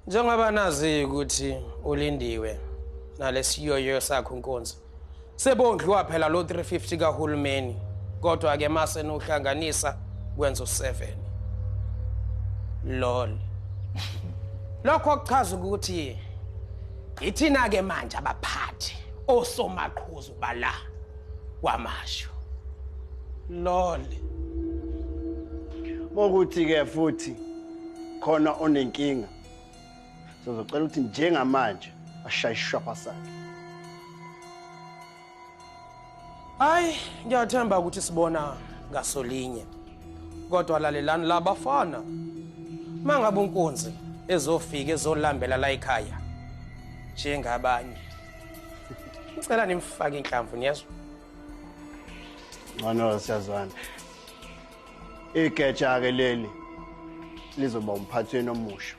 Njengoba nazi ukuthi ulindiwe nalesiyoyo sakho unkunzi. Sebondliwa phela lo 350 kahulumeni kodwa ke mase nohlanganisa kwenza u7. Lol. Lokho kuchaza ukuthi ithina ke manje abaphathi osomaqhuzu bala kwamasho. Lol. Bokuthi ke futhi khona onenkinga sizocela ukuthi njengamanje ashaye ishwapha sakhe. Hayi, ngiyathemba ukuthi sibona ngasolinye. Kodwa lalelani la bafana. Mangabe unkunzi ezofika ezolambela la ekhaya njengabanye. Ngicela nimfake inhlamvu niyezwa? Ngcono siyazwana. Igeja ke leli lizoba umphathweni omusha.